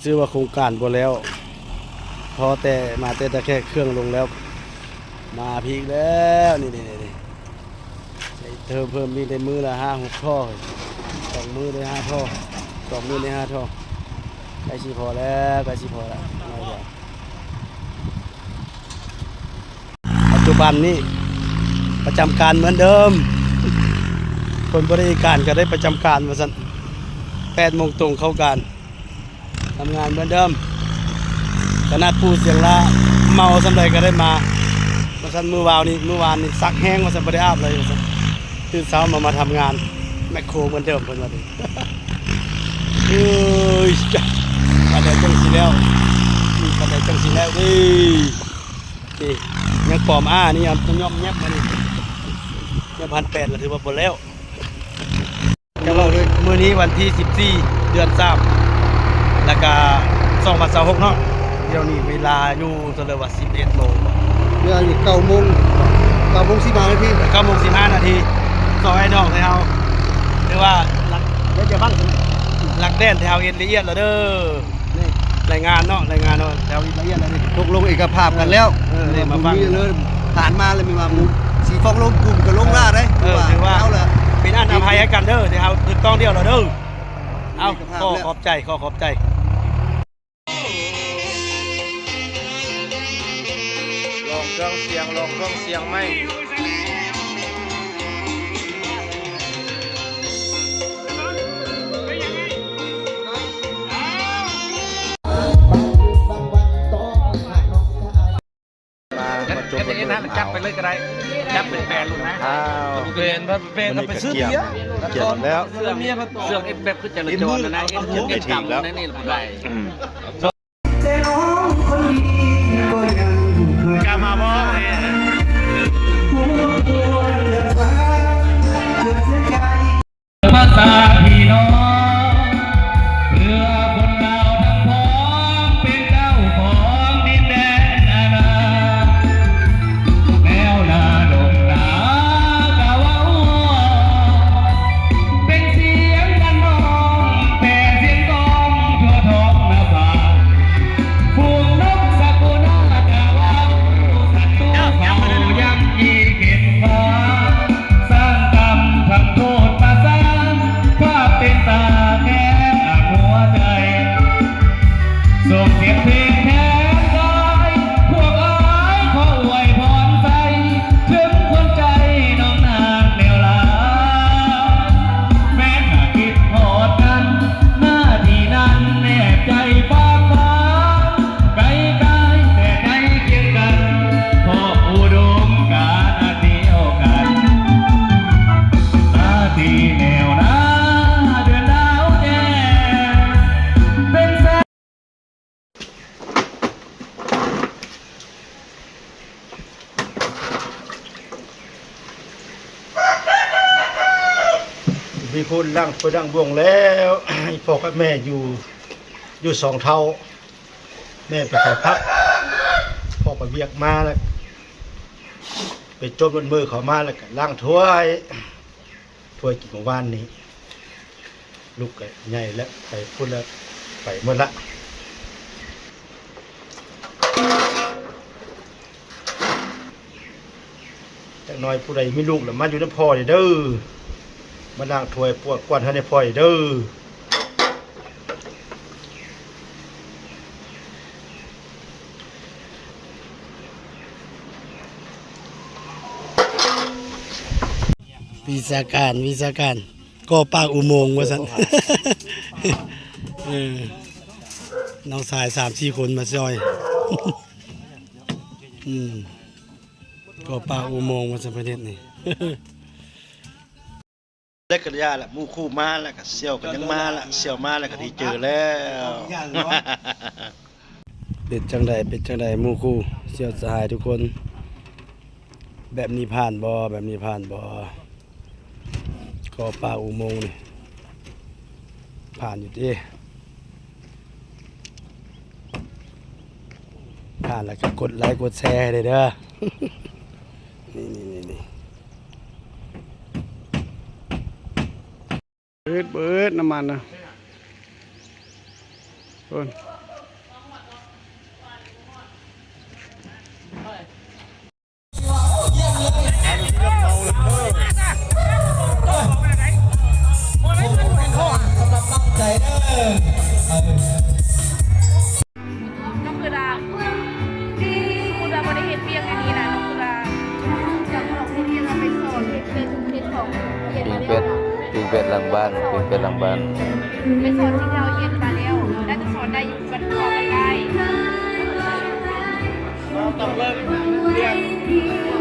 ຊື່ວ່າໂຄງການບໍ່ແລ້ວ ພໍແຕ່ມາແຕ່ຕາແຄກເຄື່ອງລົງແລ້ວ ມາພີກແລ້ວ ນີ້ໆ ໃສ່ເຕີມເພີ່ມອີກ ໄດ້ມື້ລະຫ້າຫົກທໍ່ ສອງມື້ໄດ້ຫ້າທໍ່ ສອງມື້ໄດ້ຫ້າທໍ່ ໃກ້ຊິພໍແລ້ວ ໃກ້ຊິພໍແລ້ວ ໜ້ອຍດຽວ. ປັດຈຸບັນນີ້ປະຈຳການເໝືອນເດີມ ຄົນບໍ່ໄດ້ການກໍໄດ້ປະຈຳການວ່າຊັ້ນ ແປດໂມງຕົງເຂົ້າການ ທຳງານເໝືອນເດີມ ຂະໜາດປູ່ສຽງຫຼ້າເມົາສ່ຳໃດກໍໄດ້ມາ ວ່າຊັ້ນ ມື້ວາວນີ້ ມື້ວານນີ້ສັກແຮງວ່າຊັ້ນ ບໍ່ໄດ້ອາບເລີຍວ່າຊັ້ນ ຕື່ນເຊົ້າມາ ມາທຳງານແມັກໂຄເໝືອນເດີມ ເພິ່ນວ່າເດ້. ເອີຍ ປານໃດຈັ່ງຊິແລ້ວ ປານໃດຈັ່ງຊິແລ້ວເອີຍ. ນີ້ຍັງປອມອ້ານີ້ ຍັງຫຍ້ອມແຍບມານີ້ ຍັງພັນແປດລະຖືວ່າບໍ່ແລ້ວ. ຈະເວົ້າເລີຍ ມື້ນີ້ວັນທີສິບສີ່ ເດືອນສາມ ລະກະ ສອງພັນຊາວຫົກເນາະ ດຽວນີ້ເວລາຢູ່ ສະເລີວ່າ ສິບເອັດໂມງ ເວລາຢູ່ ເກົ້າໂມງ ເກົ້າໂມງສິບຫ້ານາທີ ເກົ້າໂມງສິບຫ້ານາທີ ສອງອ້າຍນ້ອງໄທເຮົາ ຖືວ່າຫຼັກແດນໄທເຮົາເຮັດລະອຽດແລ້ວເດີ. ນີ້ລາຍງານເນາະ ລາຍງານເນາະ ແຖວລະອຽດແລ້ວນີ້ ຕົກລົງເອກະພາບກັນແລ້ວ ເອີ ເອີ ມາຟັງເລີຍ ຜ່ານມາແລ້ວແມ່ນວ່າ ອືມ ຊິຟ້ອງລົງກຸ່ມກໍລົງລ້າໄດ໋ ເອີ ຖືວ່າເອົາລະ ເປັນອັນອະໄພໃຫ້ກັນເດີ ທີ່ເຮົາຖືກຕ້ອງດຽວແລ້ວເດີ. ເອົາ ເອກະພາບ ຂໍຂອບໃຈ ຂໍຂອບໃຈ. ລອງເຄື່ອງສຽງ ລອງເຄື່ອງສຽງໃໝ່. ມາ ມາຈົບເບິ່ງ ຈັບໄປເລີຍກໍໄດ້ ຈັບເປັນແປນໂລດນະ ອ້າວ ເປັນ ເປັນ ເອົາໄປຊື້ເບຍ ກຽມແລ້ວ ເຄື່ອງ ເຄື່ອງເອັດແບບຄືຈະລະຈອນນະ ເອັດ ເຮັດຕາມໃນນີ້ບໍ່ໄດ້ ອືມ. ກະມາບໍ່ ເອີ ພາສາພີ່ນ້ອງ ເພື່ອຄົນລາວທັງປວງ ເປັນເຈົ້າຂອງດິນແດນອານາ ແນວໜ້າດົງໜ້າກະເວົ້າ ເປັນສຽງກັນນອງ ແຕ່ສຽງກອງທົ່ວທ້ອງນະພາ ຝູງນົກສະກຸນາກະເວົ້າ ສັດຕູເຂົາຍັງມີເຂັມຂາ ສ້າງກຳທຳໂທດປະຊາ ພາບເຕັມຕາແຄບອາບຫົວໃຈ ສົ່ງສຽງເພງແທນກາຍ ພວກອ້າຍຂໍອວຍພອນໃສ ເຖິງຄວາມໃຈນ້ອງນາງແນວຫຼາຍ ແມ່ນຫາກຄິດຮອດກັນ ໜ້າທີ່ນັ້ນແນບໃຈຝາກຝັງ ໄກໆແຕ່ໃກ້ຄຽງກັນ ເພາະອຸດົມການອັນດຽວກັນ ຕາຕີແນວໜ້າເດືອນດາວແຈ້ງ ເປັນແສງ ມີຄົນລ້າງຖ້ວຍລ້າງບ່ວງແລ້ວ ອີ່ພໍ່ກັບແມ່ຢູ່ ຢູ່ສອງເຖົ້າ ແມ່ໄປຂາຍຜັກ ພໍ່ໄປວຽກມາແລ້ວ ໄປຈົມລົດເມີເຂົ້າມາແລ້ວກະລ້າງຖ້ວຍ ຖ້ວຍກິນມື້ວານນີ້ ລູກກະໃຫຍ່ແລ້ວ ໄປພຸ້ນແລ້ວ ໄປໝົດລະ. ຈັກໜ້ອຍຜູ້ໃດມີລູກລະມາຢູ່ນຳພໍ່ນີ້ເດີ ມາລ້າງຖ້ວຍກວາດກວາດເຮືອນໃຫ້ພໍ່ນີ້ເດີ. ວິຊາການ ວິຊາການ ກໍ່ປາກອຸໂມງວ່າຊັ້ນ ເອີ ນ້ອງຊາຍສາມສີ່ຄົນມາຊ່ອຍ ອືມ ກໍ່ປາກອຸໂມງວ່າຊັ້ນ ເພິ່ນເຮັດນີ້. ແລ້ວກໍຢ່າລະ ໝູ່ຄູ່ມາແລ້ວກໍສ່ຽວກໍຍັງມາລະ ສ່ຽວມາແລ້ວກໍໄດ້ເຈີແລ້ວ. ເປັນຈັ່ງໃດ ເປັນຈັ່ງໃດ ໝູ່ຄູ່ສ່ຽວສະຫາຍທຸກຄົນ ແບບນີ້ຜ່ານບໍ່ ແບບນີ້ຜ່ານບໍ່ ກໍ່ປາກອຸໂມງນີ້ ຜ່ານຢູ່ຕິ ຜ່ານແລ້ວກໍກົດໄລກົດແຊໃຫ້ແດ່ເດີ ນີ້ໆໆໆ. ເບີດ ເບີດ ນ້ຳມັນນະ. ພຸ້ນ ກໍຄືວ່າ ສົມມຸດວ່າບໍ່ໄດ້ເຮັດວຽກອັນນີ້ນະ ກໍຄືວ່າ ຈາກຂອງໂຮງຮຽນເຮົາໄປສອນເຮັດເປັນ ເຮັດຂອງຮຽນມາແລ້ວເນາະ ປີ້ງເປັດ ປີ້ງເປັດຫຼັງບ້ານ ປີ້ງເປັດຫຼັງບ້ານ ໄປສອນສິ່ງທີ່ເຮົາຮຽນມາແລ້ວ ໜ້າຈະສອນໄດ້ຢູ່ ບັດພໍໄປໄດ້ ຕ້ອງເລີ່ມຮຽນ